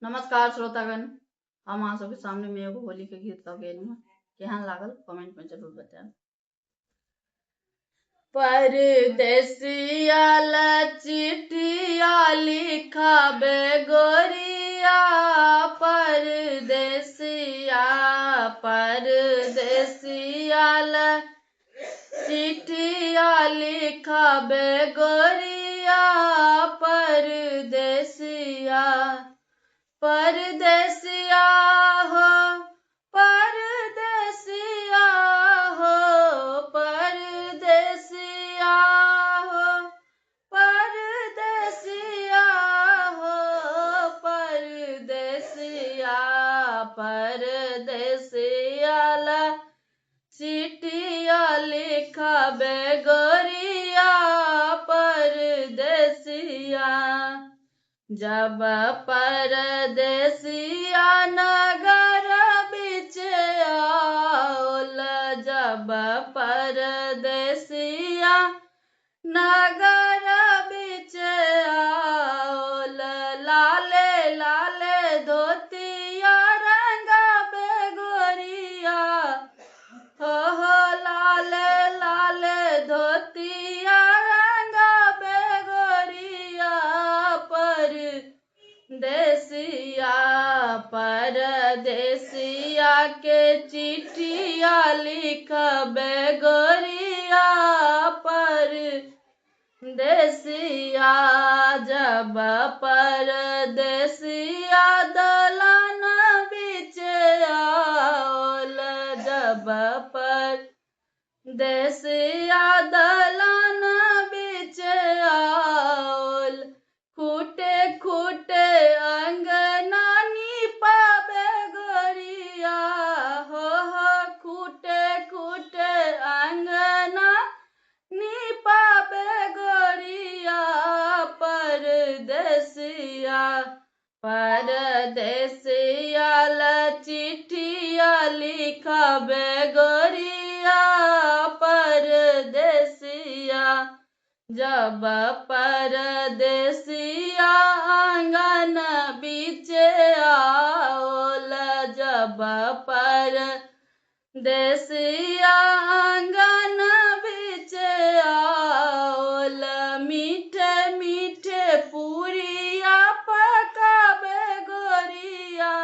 नमस्कार श्रोतागण, हम अहाँ सबके सामने में एगो होली के गीत लऽ के एलहुँ हँ। केहन लागल कमेंट में जरूर बतायब। परदेसिया ला चिट्ठिया लिखाबे गोरिया, परदेसिया, परदेसिया ला चिट्ठिया लिखाबे गोरिया, परदेसिया, परदेसिया हो, परदेसिया हो, परदेसिया हो, परदेसिया हो, परदेसिया, परदेसिया ला चिट्ठिया लिखाबे गोरिया, परदेसिया। जब परदेसिया नगर बिच आओल, जब परदेसिया नगर बिच आओल, लाले लाले धोतिया रंगाबे गोरिया, हो हो लाले लाले धोतिया रंगाबे गोरिया, परदेसिया, परदेसिया के चिट्ठिया लिखबे गोरिया, परदेसिया। जब परदेसिया दलान बिच आओल, जब परदेसिया दलान बिच आओल, खूटे खूटे अंगना निपाबे गोरिया, हो हो खूटे खूटे अंगना निपाबे गोरिया, परदेसिया, परदेसिया ला चिट्ठिया लिखाबे गोरिया, परदेसिया। जब परदेसिया आंगन बिच आओल, जब परदेसिया आंगन बिच आओल, मीठे मीठे पूरिया पकाबे गोरिया,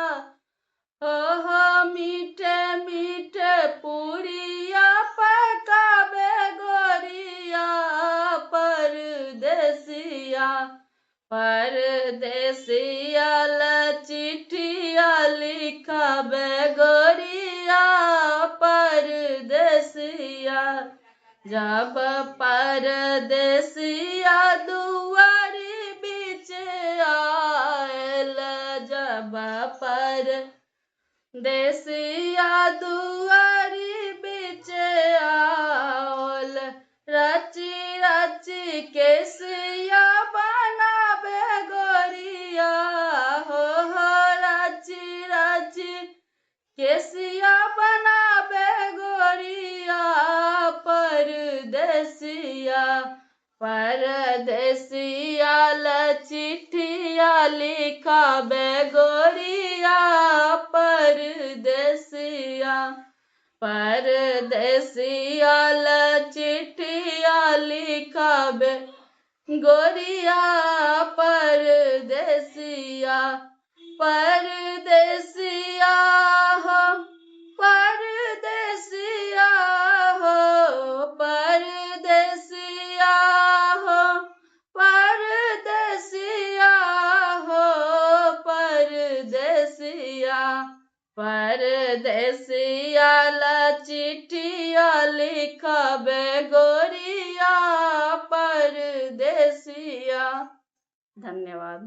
हो हो मीठे मीठे पूरिया पकाबे गोरिया, परदेसिया, परदेसिया ला चिट्ठिया लिखाबे गोरिया, परदेसिया। जब परदेसिया दुआरी बिच आयल, जब परदेसिया दुआरी बिच आओल, रची रची केसिया बनाबे गोरिया, हो हो रची रची केसिया बनाबे गोरिया, परदेसिया, परदेसिया ला चिट्ठिया लिखाबे गोरिया, परदेसिया, परदेसिया ला चिट्ठिया लिखाबे गोरिया, परदेसिया, परदेसिया हो, परदेसिया हो, परदेसिया हो, परदेसिया हो, परदेसिया, परदेसिया ला चिट्ठिया लिखाबे गोरिया, परदेसिया। धन्यवाद।